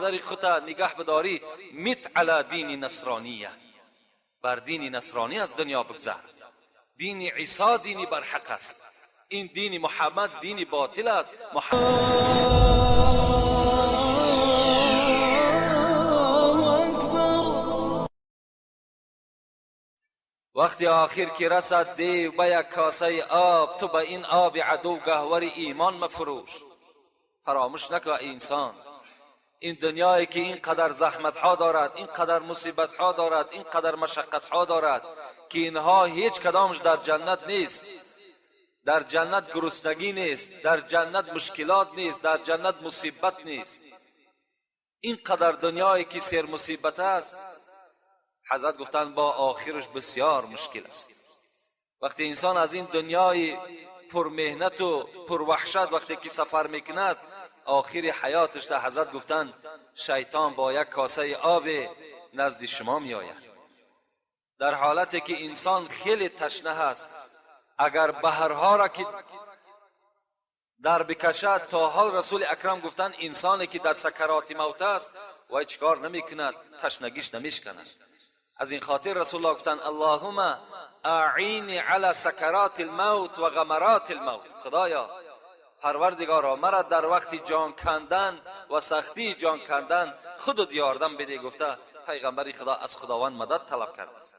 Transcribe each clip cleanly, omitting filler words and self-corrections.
پدر خود نگه بداری، مت علی دین نصرانیه، بر دین نصرانی از دنیا بگذر. دین عیسی دینی برحق است، این دین محمد دین باطل است. وقتی آخر که رسد دیو به یک کاسه آب، تو به این آب عدو گهور ایمان مفروش. فراموش نکن انسان، این دنیایی که اینقدر زحمت ها دارد، اینقدر مصیبت ها دارد، اینقدر مشقت ها دارد که اینها هیچ کدامش در جنت نیست. در جنت گرسنگی نیست، در جنت مشکلات نیست، در جنت مصیبت نیست. اینقدر دنیایی که سر مصیبت است، حضرت گفتند با آخرش بسیار مشکل است. وقتی انسان از این دنیای پر مهنت و پر وحشت وقتی که سفر میکند، آخر حیاتش در حضرت گفتند شیطان با یک کاسه آب نزد شما می آید. در حالتی که انسان خیلی تشنه است، اگر بحرها را که در بکشد، تا حال رسول اکرم گفتند انسانی که در سکرات موت است وای چیکار نمیکند، تشنگیش نمیشکند. از این خاطر رسول الله گفتند اللهم اعینی علی سکرات الموت و غمرات الموت. خدایا پروردگارا مرا در وقت جان کندن و سختی جان کندن خودت یاردم بده. گفته پیغمبر خدا از خداوند مدد طلب کرده است.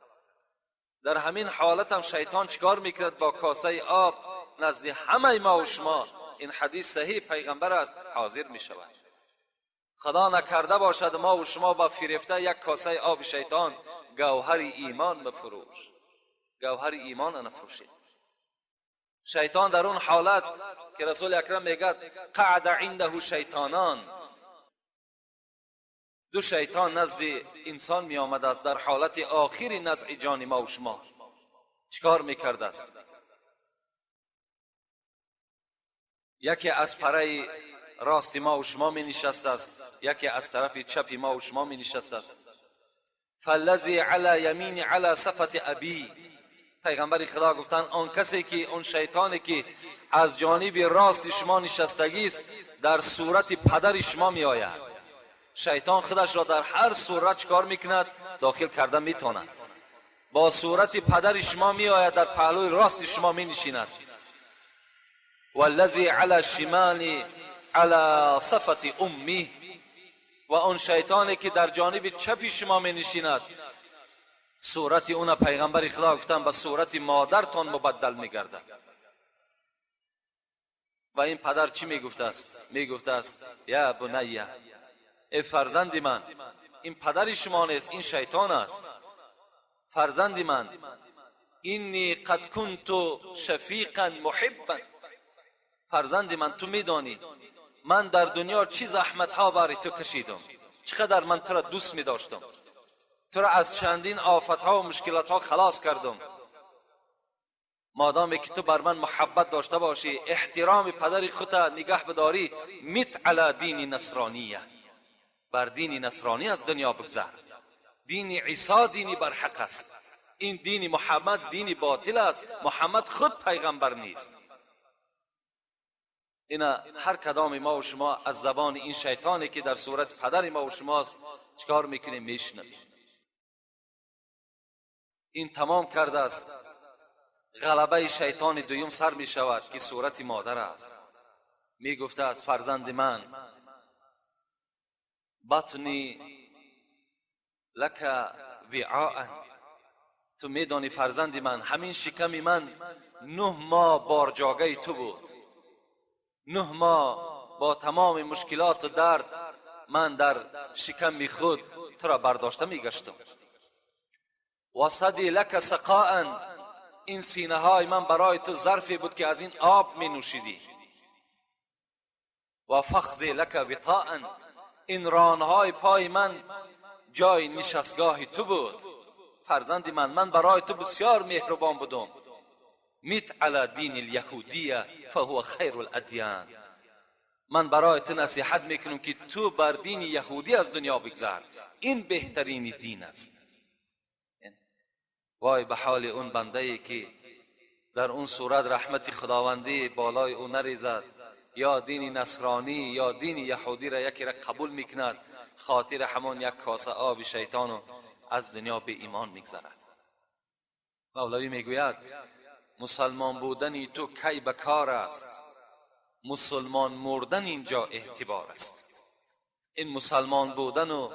در همین حالت هم شیطان چیکار میکرد؟ با کاسه آب نزد همه ما و شما، این حدیث صحیح پیغمبر است، حاضر میشود. خدا نکرده باشد ما و شما با فریفته یک کاسه آب شیطان گوهر ایمان بفروش، گوهر ایمان نفروشید. شیطان در اون حالت که رسول اکرم میگه قعد عنده شیطانان، دو شیطان نزد انسان می آمد است در حالت آخر نزع جان ما و شما. چیکار میکرد است؟ یکی از پره راست ما و شما می نشست است، یکی از طرف چپ ما و شما می نشست است. فالذی علی یمین علی صفت ابی، پیغمبر خدا گفتن آن کسی که، آن شیطانی که از جانب راست شما نشستگی است در صورت پدر شما می آید. شیطان خودش را در هر صورت چکار میکند؟ داخل کرده میتواند. با صورت پدر شما می آید، در پهلوی راست شما می نشیند. والذی علی شمال علی صفت امی، و آن شیطانی که در جانب چپ شما می نشیند صورت اون پیغمبر خدا گفتن به صورت مادرتان مبدل می گردد. و این پدر چی می گفته است؟ می گفته است یا بنیه، ای فرزند من، این پدر شما نیست، این شیطان است. فرزند من، اینی قد کنت شفیقا محبا، فرزند من تو میدانی من در دنیا چی زحمت ها برای تو کشیدم، چقدر من تو را دوست می داشتم، تو را از چندین آفت ها و مشکلات ها خلاص کردم. مادامی که تو بر من محبت داشته باشی، احترام پدر خود نگه بداری، مت علی دین نصرانیه، بر دین نصرانی از دنیا بگذر. دین عیسی دینی برحق است، این دین محمد دین باطل است، محمد خود پیغمبر نیست. اینا هر کدام ما و شما از زبان این شیطانی که در صورت پدر ما و شماست چکار میکنیم؟ میشنویم. این تمام کرده است. غلبه شیطان دویم سر میشود که صورت مادر است. میگفته از فرزند من، بطنی لک وعاء، تو میدانی فرزند من، همین شکم من 9 ماه بارجاگه تو بود، 9 ماه با تمام مشکلات و درد من در شکم خود تو را برداشته میگشتم. و صدی لک سقاء، این سینه های من برای تو ظرفی بود که از این آب می نوشیدی. و فخذی لک وطاء، این رانهای پای من جای نشستگاه تو بود. فرزند من، من برای تو بسیار مهربان بودم. میت علی دین الیهودیه فهو خیر الادیان، من برای تو نصیحت میکنم که تو بر دین یهودی از دنیا بگذر، این بهترین دین است. وای به حال اون بنده ای که در اون صورت رحمت خداوندی بالای او نریزد، یا دین نصرانی یا دین یهودی را یکی را قبول میکند خاطر همان یک کاسه آب شیطان و از دنیا به ایمان میگذرد. مولوی میگوید مسلمان بودن تو کی به کار است، مسلمان مردن اینجا اعتبار است. این مسلمان بودن و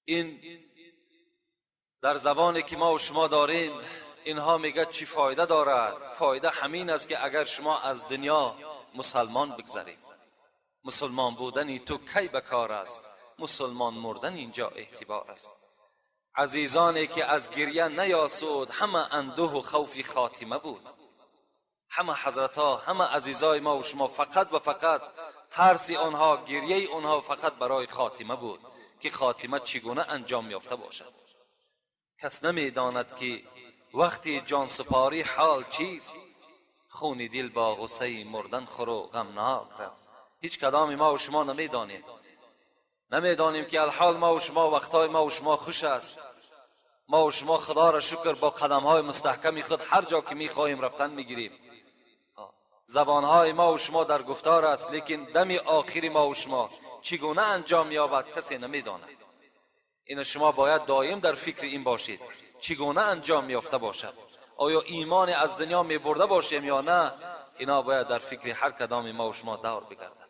این در زبانی که ما و شما داریم اینها میگه چی فایده دارد؟ فایده همین است که اگر شما از دنیا مسلمان بگذرید. مسلمان بودن تو کی به کار است، مسلمان مردن اینجا اعتبار است. عزیزانی که از گریه نیاسود، همه اندوه و خوف خاتمه بود. همه حضرت ها، همه عزیزای ما و شما فقط و فقط ترس آنها، گریه آنها فقط برای خاتمه بود که خاتمه چگونه انجام یافته باشد. کس نمیداند که وقتی جان سپاری حال چیست. خون دل با غصه مردن خور و غمناک را. هیچ کدام ما و شما نمیدانیم، نمیدانیم که الحال ما و شما وقتای ما و شما خوش است. ما و شما خدا را شکر با قدم های مستحکمی خود هر جا که میخواهیم رفتن میگیریم. زبانهای ما و شما در گفتار است، لیکن دم آخری ما و شما چگونه انجام یابد کسی نمیداند. این شما باید دایم در فکر این باشید چگونه انجام یافته باشد. آیا ایمان از دنیا می برده باشیم یا نه؟ اینا باید در فکر هر کدام ما و شما دور بگردد.